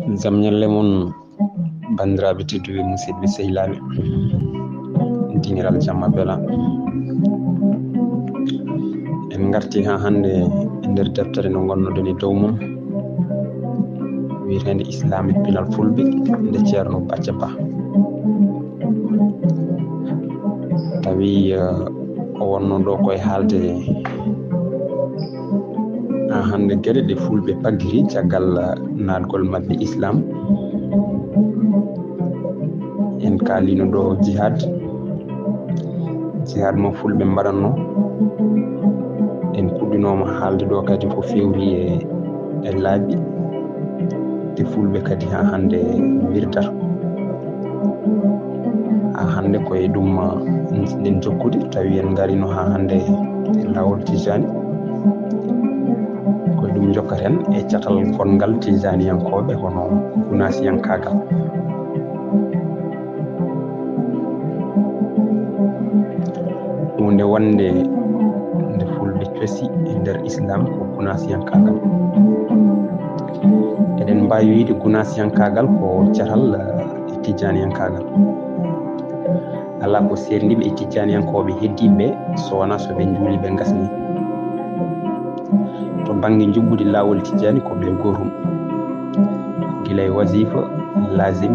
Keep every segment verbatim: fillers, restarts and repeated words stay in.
Jam ñalle mon, banndiraaɓe tedduɓe, musidɓe, sehilaaɓe, dingiral jamma bela. En ngarti haa hannde e nder deftere nde ngonnoɗen e dow mum, wiyeteende Islamic Pinal Fulɓe, nde Ceerno Bacca Ba. Tawi, eh, o wonno ɗo koye haalde haa hannde geɗe ɗe Fulɓe paggiri caggal, eh, naatgol maɓɓe Islam. En kaalino ɗo jihad, jihad mo Fulɓe mbaɗanno. En puɗɗinooma haalde ɗo kadi ko fewri e, e laabi ɗe Fulɓe kadi haa hannde mbirdata. Haa hannde ko e ɗum, uh, njiɗɗen jokkude, tawi en ngarino haa hannde e laawol Tijani. Ko e ɗum njokkaten e catal gonngal Tijaniyankooɓe hono Gunaasiyankaagal. Huunde wonde nde Fulɓe cosi e nder Islam ko Gunaasiyankaagal. Eɗen mbaawi wiyde Gunaasiyankaagal ko catal, eh, e Tijaniyankaagal. Alaa ko seerndiiɓe e Tijaniyankooɓe heddiiɓe so wonaa so ɓe njuuli ɓe ngasni. To bannge njuɓɓudi laawol Tijani ko ɓe gootum. Gila e wazifa, lazim,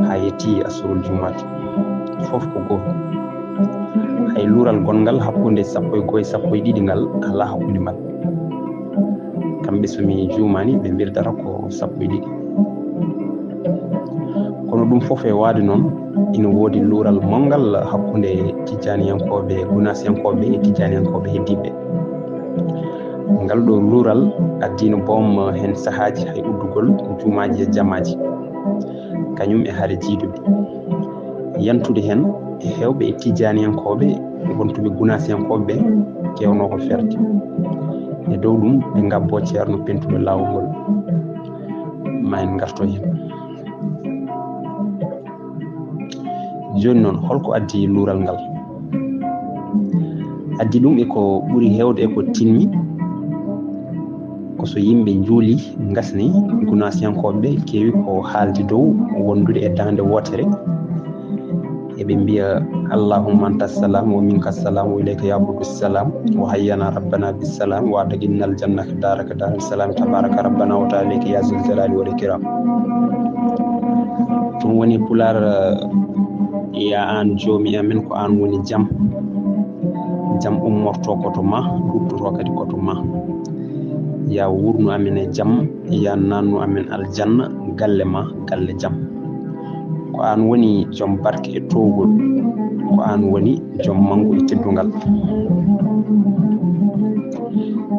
haa yetti asrul jumaat. Fof ko gootum. Hay luural gonngal hakkunde sappo e go'o e sappo e ɗiɗi ngal alaa hakkunde maɓɓe. Kamɓe so mi juumaani ɓe mbirdata ko sappo e ɗiɗi. Kono ɗum fof e waade noon, ina woodi luural manngal hakkunde Tijaniyankooɓe, Gunaasiyankooɓe e Tijaniyankooɓe heddiiɓe. Ngal ɗo luural addiino boom heen sahaaji hay uddugol juumaaji e jamaaji, kañum e hare jiiduɓe. Yantude heen e heewɓe e Tijaniyankooɓe wontuɓe Gunaasiyankooɓe ɓe keewno ko ferde. E dow ɗum ɓe ngabbo ceerno pentuɗo laawol ngol. Ma en ngarto heen. Jooni noon, holko addi luural ngal? Addi ɗum e ko ɓuri heewde e ko tinmi, ko so yimɓe njuuli, ngasni, Gunaasiyankooɓe keewi ko haalde dow wondude e daande wootere. Eɓe mbiya, "Allahumma anta salam wa minka salam wa ilayka yabudu salam wa hayyana rabbana bis salam wa adkhilna al jannata daraka daral salam tabaraka rabbana wa ta'ala ya zal jalali wal ikram." Ɗum woni Pulaar, eh, ya aan joomi amen, ko aan woni jam. Jam ummorto ko to ma, ɗuɗɗoto kadi ko to ma. Ya wurnu amen e jam, ya nannu amen aljanna, galle ma, galle jam. Ko aan woni joom barke e toowgol, ko aan woni joom manngu e teddungal.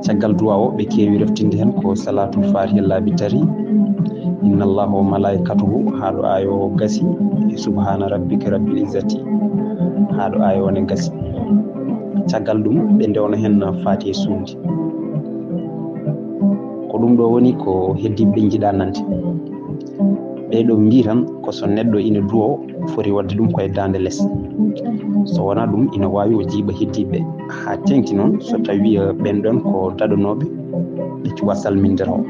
Caggal duwaa o, ɓe keewi reftinde heen ko Salaatul Faatiha laabi tati, "Inna Allaha wa malaikatahu", haa ɗo aaya o gasi, e "Subhaana rabbika rabbil izzati", haa ɗo aaya o ne gasi. Caggal ɗum, ɓe ndewna heen Faatiha suundi. Ko ɗum ɗo woni ko heddiiɓe ɓe njiɗaa nande. Ɓee ɗo mbii tan ko so neɗɗo ina duwo, foti waɗde ɗum koye daande les. So wonaa ɗum, ina waawi o jiiɓa heddiiɓe. Haa teeŋti noon, so tawii, eh, ɓeen ɗoon ko daɗanooɓe, ɓe cuwa salmindira o.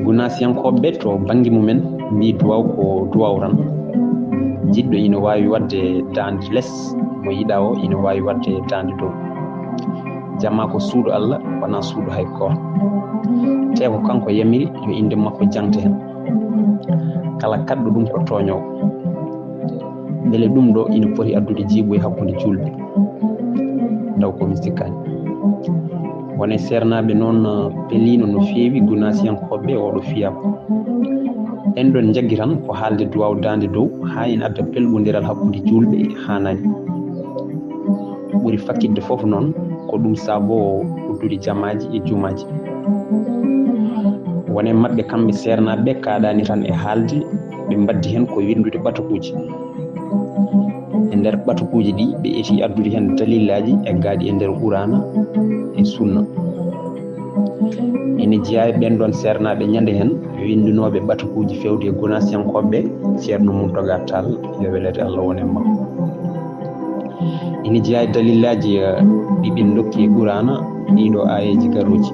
Gunaasiyankooɓe ɓe to bannge mumen mbii duwaw ko duwaw tan. Jiɗɗo ina waawi waɗde daande les, mo yiɗaa o ina waawi waɗde daande dow. Jamaa ko suudu Allah, wonaa suudu hay gooto. Te ko kanko yamiri yo innde makko jaŋte heen. Kala kaɗɗo ɗum ko tooñoowo. Mbele ɗum ɗo ina foti addude jiiɓoy hakkunde juulɓe? Taw ko mi sikkaani. Wone seernaaɓe noon, eh, peliino no feewi Gunaasiyankooɓe ɓe oɗo fiyaaku. En ɗon njaggi tan ko haalde duwaaw daande dow haa ina adda pelɓondiral hakkunde juulɓe haanaani. Ɓuri fakkitde fof noon ko ɗum saaboowo uddude jamaaji e jumaaji. Wone maɓɓe kamɓe seernaaɓe ɓe kaaɗaani tan e haalde, ɓe mbaddi heen ko winndude ɓatakuuji. E nder ɓatakuuji ɗi, ɓe eti addude heen dalilaaji e gaaɗi e nder Quraana e Sunna. Ene jeyaa e ɓeen ɗoon seernaaɓe ñande heen winndunooɓe ɓatakuuji feewde e Gunaasiyankooɓe ɓe, Ceerno Muntaga Taal, yo welete Allah won e makko. Ina jeyaa e dalillaaji, eh, ɗi ɓe ndokki e Quraana, ɗiiɗo aayeeji garooji.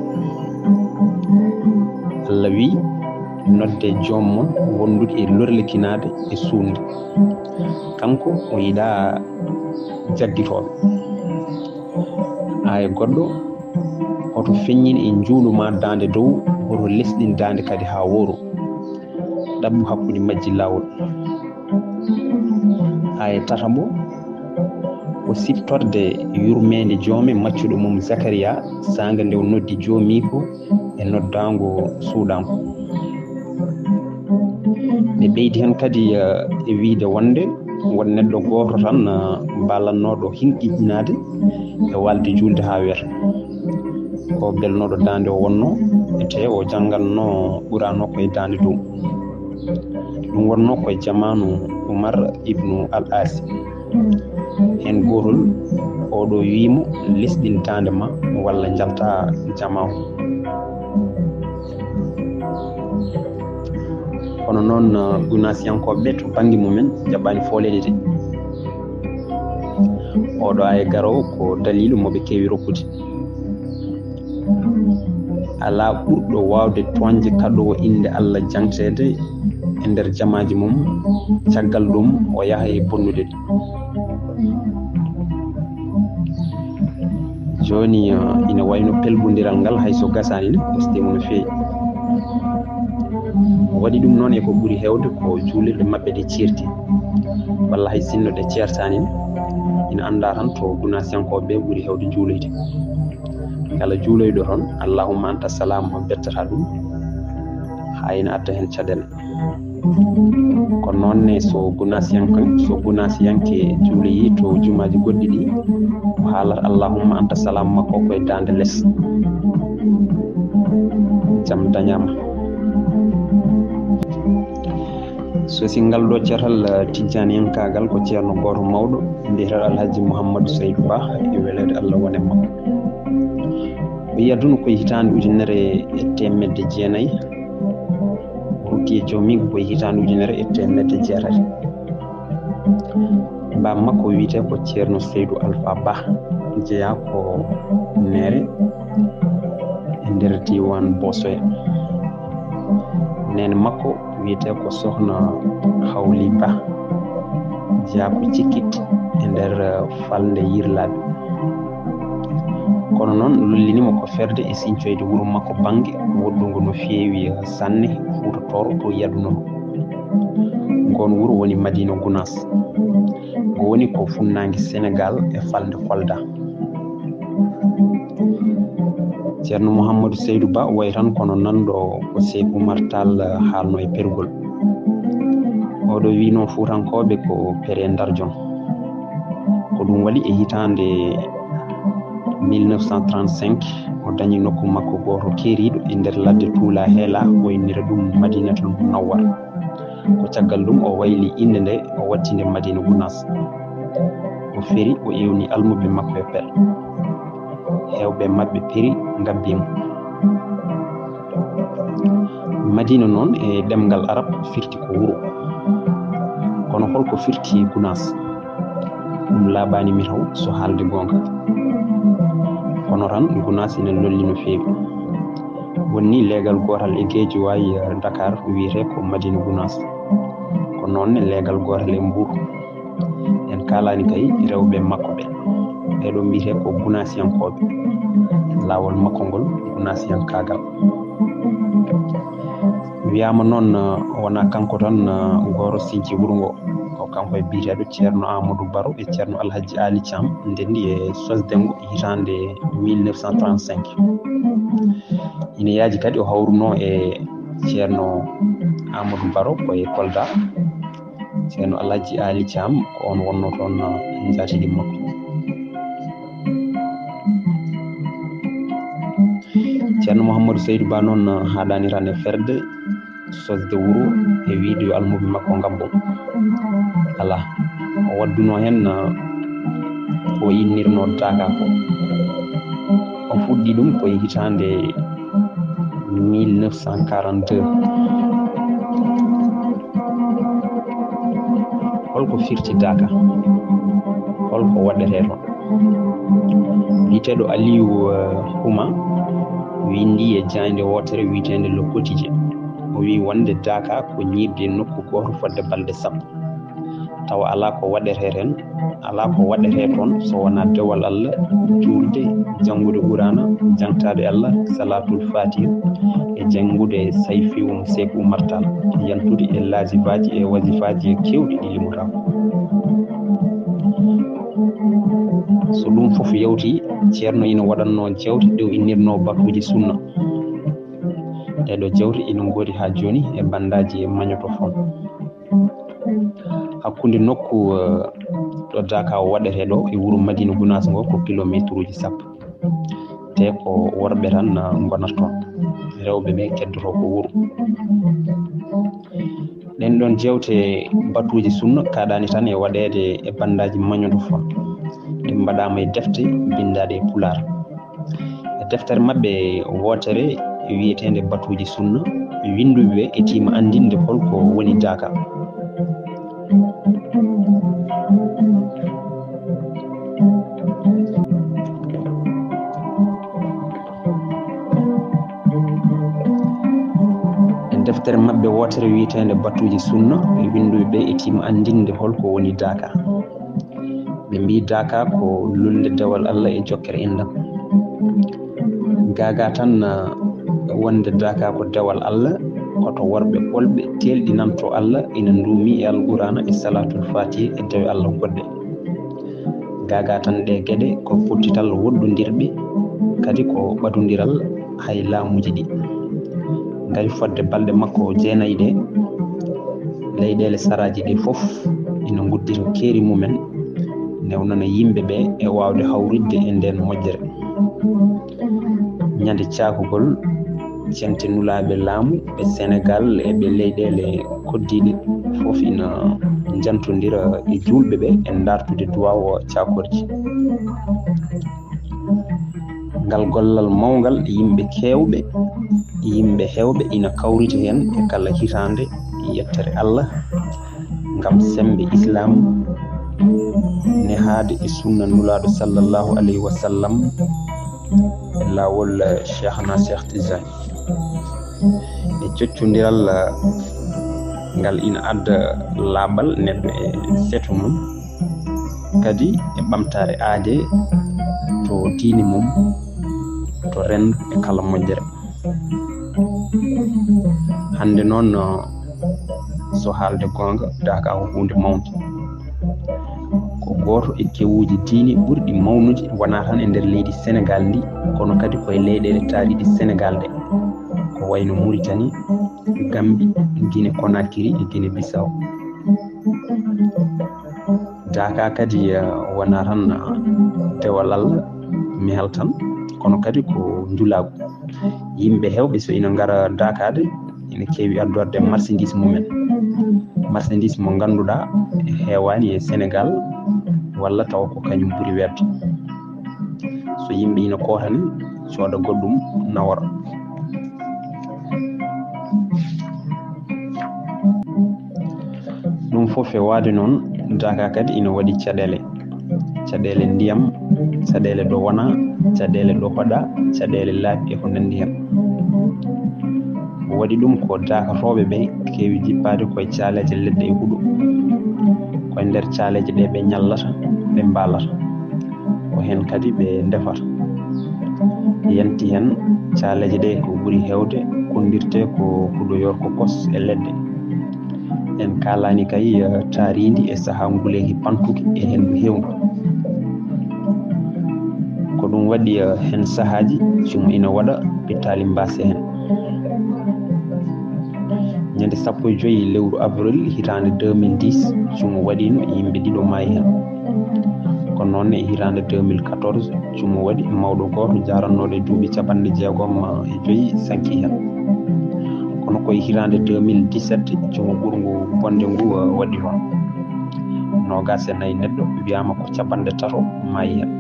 Allah wiyi, "Nodde joom mon wonduɗo e lorlikinaade e suuɗnde. Kanko o yiɗaa jaggitooɓe." Aaya goɗɗo, "Hoto feññin e njuulu ma daande dow, hoto lesɗin daande kadi haa wooru. Ɗaɓɓu hakkunde majji laawol." Aaya tataɓo, "O siftorde yurmeende joome maccuɗo mum Zakariya, saanga nde o noddi joomiiko e noddaango suuɗaango." Ɓe ɓeydi heen kadi, eh, e wiyde wonde won neɗɗo gooto tan, eh, ballannooɗo hinqiɗinaade e waalde juulde haa weeta. Ko belnooɗo daande o wonnoo, te o janngannoo Quraana o ko e daande dow. Ɗum wonnoo ko e jamaanu Umar ibnu Al Aasi. Heen gootol, oɗo wiyi mo, "Lesɗin daande ma walla njalta jama o." Kono noon, uh, gunaasiyankooɓe ɓe to bannge mumen jaɓaani fooleede de. Oɗo aaya garoowo ko daliilu mo ɓe keewi rokkude. Alaa ɓurɗo waawde tooñde kaɗoowo innde Allah jaŋteede e nder jamaaji mum, caggal ɗum o yaha e bonnude ɗi. Jooni, uh, ina wayno pelbondiral ngal hay so gasaani ne, ɓesde mo no feewi. Waɗi ɗum noon e ko ɓuri heewde ko juulirɗe maɓɓe ɗe ceerti, walla hay sinno ɗe ceertaani ne, ina anndaa tan to gunaasiyankooɓe ɓe ɓuri heewde juuloyde. Kala juuloyɗo toon, "Allahumma anta salam" o bettata ɗum, haa ina adda heen caɗeele. Ko noon ne, so gunaasiyanke, so gunaasiyanke juuloyii to jumaaji goɗɗi ɗi, o haalata "Allahumma anta salam" makko ko e daande les. Jam dañaama. So si ngal ɗo cetal, eh, tijjaaniyankaagal ko ceerno gooto mawɗo, mbiyetee Alhaji Mouhamadou Saydou Ba, e weleede Allah wone makko. O yii aduna ko e hitaande ujunere e teemedde jeenayi, o rokki e joomiiko ko e hitaande ujunere e teemedde jeetati. Baaba makko wiyetee ko ceerno Seydou Alpha Ba, jeyaa ko Neere e nder diiwaan Boosoya. Neene makko wiyetee ko Sohna Hawli Ba, jeyaa ko Cikkit e nder, eh, falnde Yirlaaɓe. Kono noon, lollini mo ko ferde e siñcoyde wuro makko bannge woɗɗungo no feewi sanne, Fuuta Tooro to yadunoo. Ngoon wuro woni Madina Gunaas. Ngo woni ko funnaange Senegaal e falnde Kolda. Ceerno Mouhamadou Seydou Ba wayi tan kono nanɗo ko Seek Oumar Tall haalno e pergol. Oɗo wiino Fuutankooɓe ko pere ndarjon. Ko ɗum waɗi e hitaande mille neuf cent trente-cinq, o dañi nokku makko gooto keeriiɗo e nder ladde Tuula Heela, o innira ɗum Madinatul Munawwar. Ko caggal ɗum o wayli innde nde, o watti nde Madina Gunaas. O feri, o ewni almuɓe makko e pel. Heewɓe maɓɓe peri, ngabbi mo. Madina noon e ɗemngal Arab firti ko wuro. Kono holko firti Gunaas? Ɗum laaɓaani mi taw, so haalde goonga. Kono tan Gunaas ina lolli no feewi. Woni leegal gootal e Geejuwaay, eh, Dakar, wiyetee ko Madina Gunaas. Ko noon ne leegal gootal e Mbuur. En kaalaani kay rewɓe makko ɓe. Ɓee ɗoo mbiyetee ko Gunaasiyankooɓe. Laawol makko ngol, Gunaasiyankaagal. Wiyaama noon, eh, wonaa kanko tan, eh, gooto sinci wuro ngo. Ko kanko e biyeteeɗo Ceerno Amadou Baro e Ceerno Alhaji Ali Thiam ndenndi e sosde ngo hitaande mille neuf cent trente-cinq. Ina yaaji kadi o hawruno e Ceerno Amadou Baro ko e Kolda. Ceerno Alhaji Ali Thiam ko oon wonnoo toon, eh, njaatigi makko. Ceerno Mouhamadou Seydou Ba noon, eh, haaɗaani tan e ferde sosde wuro e wiyde yo almuɓe makko ngabbo. Alaa, o waɗduno heen, uh, ko innirnoo daaka ko. O fuɗɗi ɗum ko e hitaande mille neuf cent quarante-deux. Holko firti daaka? Holko waɗetee toon? Biyeteeɗo Aliyu, eh, Huma winndi e jaaynde wootere wiyeteende Le Quotidien. O wiyi wonde Daaka ko ñiiɓde e nokku gooto fodde balɗe sappo. Tawa alaa ko waɗetee heen, alaa ko waɗetee toon so wonaa dewal Allah, juulde, janngude Quraana, jaŋtaade Allah, Salaatul Faatiha, e janngude Sayfi um Seek Umar Taal, yantude e laazifaaji e wazifaaji e keewɗi ɗi limotaako. So ɗum fof yawti, Ceerno ina waɗatnoo jeewte ɗe o innirnoo batuuji sunna. Ɗee ɗoo jeewte ina ngoodi haa jooni e banndaaji e magnétophone. Hakkunde nokku, eh, ɗo Daaka o waɗetee ɗo e wuro Madina Gunaas ngo ko kilomeetruuji sappo. Te ko worɓe tan, eh, ngonata toon. Rewɓe ɓe keddotoo ko wuro. Ɗeen ɗoon jeewte batuuji sunna kaɗaani tan e waɗeede e banndaaji magnétophone. Ɗe mbaɗaama e defte binndaaɗe e Pulaar. E deftere maɓɓe wootere wiyeteende Batuuji Sunna, winnduɓe ɓe etiima anndinde holko woni Daaka. E deftere maɓɓe wootere wiyeteende Batuuji Sunna, winnduɓe ɓe etiima anndinde holko woni Daaka. Ɓe mbii Daaka ko lulnde dewal Allah e jokkere enɗam. Gaagaa tan, ah, wonde Daaka ko dewal Allah, koto worɓe ɓolɓe teelɗinanto Allah ina nduumi e Alquraana e Salaatul Faatiha e dewe Allah goɗɗe. Gaagaa tan ɗee geɗe ko pottital woɗɗondirɓe, kadi ko ɓadondiral hay laamuuji ɗi. Ngari fodde balɗe makko jeenayi ɗe, leyɗeele saraaji ɗe fof ina nguddita keeri mumen, newnana yimɓe ɓe e waawde hawritde e ndeen moƴƴere. Ñande caakugol, ceŋte nulaaɓe laamu ɓe Senegaal e ɓe leyɗeele koddiiɗe fof ina njantondira e juulɓe ɓe e ndaartude duwaaw caakorji. Ngal gollal mawngal, yimɓe keewɓe, yimɓe heewɓe ina kawriti heen e kala hitaande, yettere Allah, ngam semmbe Islaam, nehaade e sunna Nulaaɗo sallallahu alayhi wa sallam, e laawol, eh, Cheikhna Cheikh Tijani. E jokkondiral, eh, ngal ina adda laaɓal neɗɗo e seetu mum, kadi e ɓamtaare aade to diine mum, to renndo e kala moƴƴere. Hannde noon, no, so haalde goonga, Daaka ko huunde mawnde. Ko gooto e kewuuji diine ɓurɗi mawnude, wonaa tan e nder leydi Senegaal ndi, kono kadi ko e leyɗeele taariiɗe Senegaal ɗe, ko wayno Muritani, Gambi, Gine Konakiri e Gine Bisaw. Daaka kadi, eh, wonaa tan, eh, dewal Allah, mehal tan, kono kadi ko njulaagu. Yimɓe heewɓe so ina ngara Daaka de, ina keewi addorde marchandise mumen. Marchandise mo ngannduɗaa heewaani e Senegaal, walla tawa ko kañum ɓuri weeɓde. So yimɓe ina kootani, cooda goɗɗum, nawora. Ɗum fof e waade noon, Daaka kadi ina waɗi caɗeele. Caɗeele ndiyam, caɗeele ɗo wona, caɗeele ɗo hoɗa, caɗeele laabi e ko nanndi heen. Ko waɗi ɗum ko Daakatooɓe ɓe keewi jippaade ko e caaleeje leɗɗe e huɗo. Ko e nder caaleeje ɗe ɓe ñallata, ɓe mbaalata. Ko heen kadi ɓe ndefata. Yanti heen caaleeje ɗe ko ɓuri heewde kunndirtee ko huɗo yorko kos e leɗɗe. En kaalaani kay, eh, taariindi e sahaa nguleeki pantuki e henndu heewndu. Ko ɗum waɗi, eh, heen sahaaji cumo ina waɗa pittaali mbaase heen. Ñande sappo e joy lewru avril hitaande deux mille dix, cumo waɗiino yimɓe ɗiɗo maayi heen. Ko noon ne e hitaande deux mille quatorze, cumo waɗi mawɗo gooto jaarannooɗo e duuɓi capanɗe jeegom e joy sanki heen. Kono ko e hitaande deux mille dix-sept, cumo ɓurngu bonde ngu, eh, waɗi toon. Noogaas e nayi neɗɗo wiyaama ko capanɗe tato maayi heen.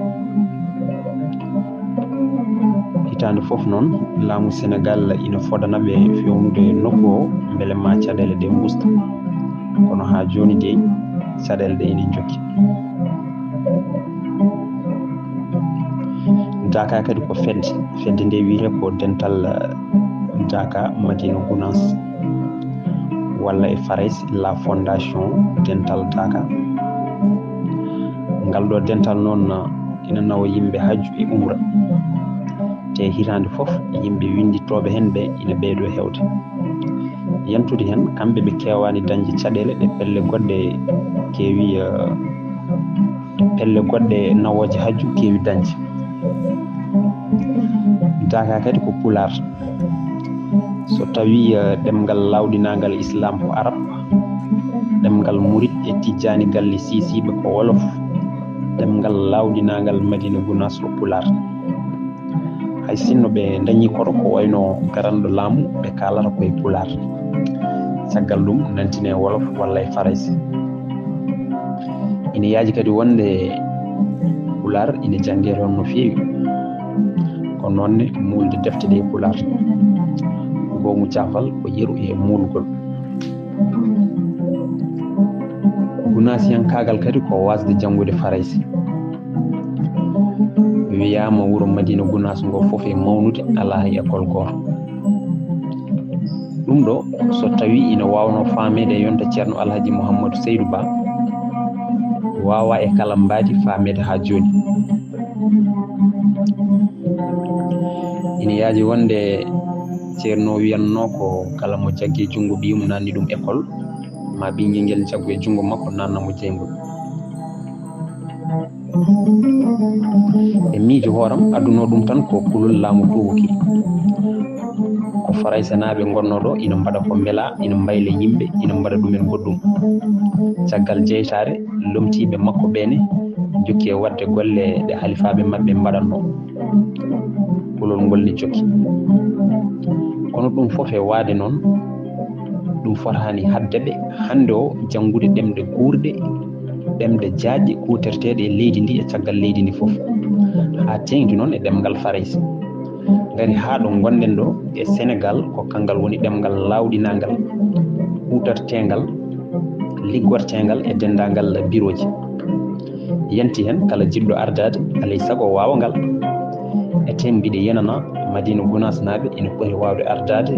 Hitaande fof noon, laamu Senegaal ina fodana ɓe feewnude nokku o, mbele ma caɗeele ɗe ngusta. Kono haa jooni dey, caɗeele ɗe ina njokki. Daaka kadi ko fedde, fedde nde wiyetee ko Dental, eh, Daaka Madina Gunaas, walla e Farayse, La Fondation Dental Daaka. Ngal ɗo dental noon, eh, ina nawa yimɓe hajju e umra. Te hitaande fof, yimɓe winnditooɓe heen ɓe ina ɓeydo heewde. Yantude heen, kamɓe ɓe keewaani dañde caɗeele ɗe pelle goɗɗe keewi, eh, pelle goɗɗe nawooje hajju keewi dañde. Daaka kadi ko Pulaar. So tawii, eh, ɗemngal laawɗinaangal Islaam ko Arab, ɗemngal Murit e Tijjaani galle Siisiiɓe ko Wolof, ɗemngal laawɗinaangal Madina Gunaas ko Pulaar. Hay sinno ɓe ndañii koɗo ko wayno garanɗo laamu, ɓe kaalata ko e Pulaar. Caggal ɗum, nantine e Wolof walla e Farayse. Ina yaaji kadi wonde Pulaar ina janngee toon no feewi. Ko noon ne muulde defte ɗe e Pulaar. Goomu caafal ko yeru e muulgol. Gunaasiyankaagal kadi ko waasde janngude Farayse. Wiyaama wuro Madina Gunaas ngo fof e mawnude, alaa hay école gooto. Ɗum ɗo, so tawii ina waawnoo faameede e yonta Ceerno Alhaji Mouhamadou Seydou Ba, waawaa e kala mbaadi faameede haa jooni. Ina yaaji wonde Ceerno wiyatnoo ko kala mo jaggi e junngo ɓiyum naatni ɗum école, ma ɓiyngel ngel jaggu e junngo makko naatna mo jeyngol. E miijo hooram, adunoo ɗum tan ko kulol laamu tuubuki. Ko Faraysenaaɓe ngonnoo ɗo, ina mbaɗa ko mbela, ina mbayla yimɓe, ina mbaɗa ɗumen goɗɗum. Caggal jeytaare, lomtiiɓe makko ɓe ne njokki e waɗde golle ɗe halifaaɓe maɓɓe mbaɗatnoo. Kulol ngol ne jokki. Kono ɗum fof e waade noon, ɗum fotaani haɗde ɓe hannde o janngude ɗemɗe guurɗe, ɗemɗe jaajɗe kuutorteeɗe e leydi ndi e caggal leydi ndi fof, haa teeŋti noon e ɗemngal Farayse. Ngari haa ɗo ngonɗen ɗo e Senegaal, ko kanngal woni ɗemngal laawɗinaangal, kuutorteengal, liggorteengal e denndaangal birooji. Yanti heen kala jiɗɗo ardaade, alay sago o waawa ngal. E tee mbiɗa yenana Madina Gunaasnaaɓe ina poti waawde ardaade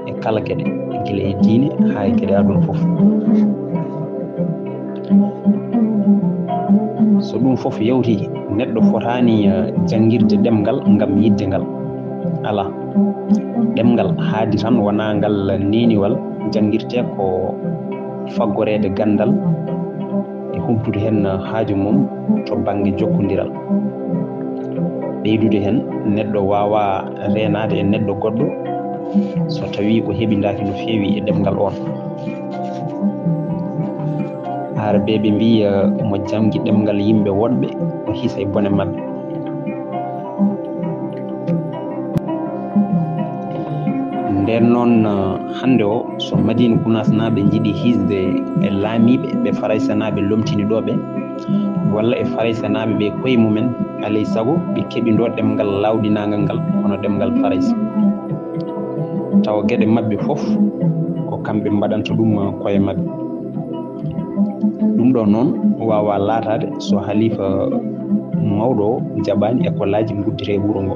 e kala geɗe, gila e diine haa e geɗe aduna fof. So ɗum fof yawti, neɗɗo fotaani, eh, janngirde ɗemngal ngam yiɗde ngal. Alaa. Ɗemngal haadi tan wonaa ngal neeniwal, janngirtee ko faggoreede ganndal e humtude heen haaju mum to bannge jokkondiral. Ɓeydude heen, neɗɗo waawaa reenaade e neɗɗo goɗɗo so tawii o heɓindaaki no feewi e ɗemngal oon. Aarabeeɓe mbiyi, eh, mo janngi ɗemngal yimɓe woɗɓe, o hisa e bone maɓɓe. Ndeen noon, eh, hannde o, so Madina Gunaasnaaɓe njiɗi hisde e laamiiɓe ɓe Faraysenaaɓe lomtini ɗo ɓe, walla e Faraysenaaɓe ɓe koye mumen, alay sago ɓe keɓindoo ɗemngal laawɗinaangal ngal, hono ɗemngal Farayse. Tawa geɗe maɓɓe fof ko kamɓe mbaɗanta ɗum koye maɓɓe. Ɗum ɗo noon waawaa laataade so haliifa mawɗo o jaɓaani ekolaaji nguddita e wuro ngo.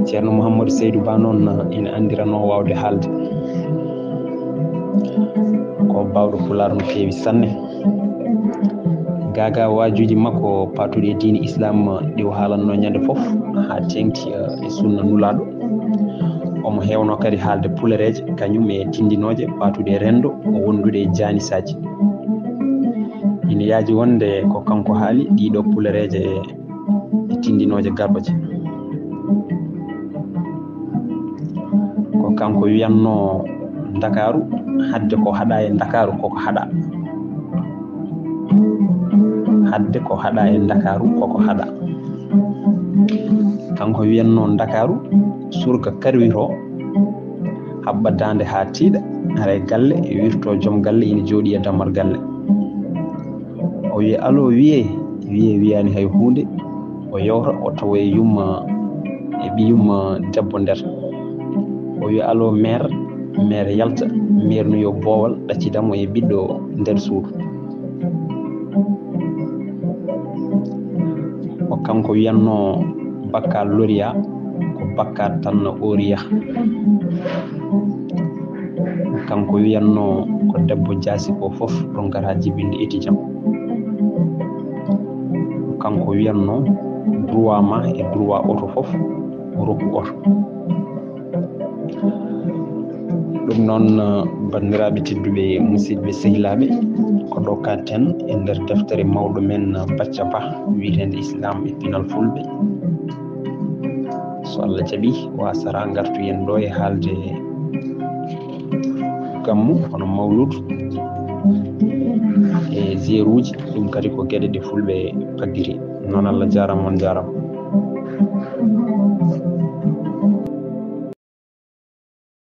Ceerno Mouhamadou Seydou Ba noon ina anndiranoo waawde haalde. Ko baawɗo Pulaar no feewi sanne. Gaagaa waajuuji makko paatuɗi e diine Islaam ɗi o haalannoo ñande fof haa teeŋti, eh, e sunna Nulaaɗo. Omo heewnoo kadi haalde pulereeje, kañum e tindinooje paatuɗe e renndo, wondude e jaanisaaji. Ina yaaji wonde ko kanko haali ɗiɗo pulereeje e tindinooje garooje. Ko kanko wiyatnoo Ndakaaru, haɗde ko haɗaa e Ndakaaru koko haɗaa. Haɗde ko haɗaa e Ndakaaru koko haɗaa. Kanko wiyatnoo Ndakaaru, surga karwitoo, haɓɓa daande haa tiiɗa, ara e galle, wirtoo joom galle ina jooɗii e dammar galle. O wiya, "Aloo, wiyee?" Wiyee wiyaani hay huunde. O yawta, o tawa e yumma, e ɓiyumma debbo nder. O wiya, "Aloo, meer?" Meer yalta, meer nuyo boowal, ɗaccida mo e ɓiɗɗo nder suudu. Ko kanko wiyanno bakka loriya ko bakka tan no oriya. Kanko wiyanno ko debbo jaasi ko fof ronkata jibinde étudiant. Kanko wiyanno droit ma e droit oto fof rokku oto. Ɗum noon, banndiraaɓe tedduɓe, musidɓe sehilaaɓe, ko ɗo katen e nder deftere mawɗo men Bacca Bah, wiyeteende Islam e Pinal Fulɓe. So Allah jaɓi, o asara ngartu en ɗo e haalde gammu, hono mawludu e zeeruuji, ɗum kadi ko geɗe ɗe fulɓe paggiri. Noon Allah jaarama, on jaarama.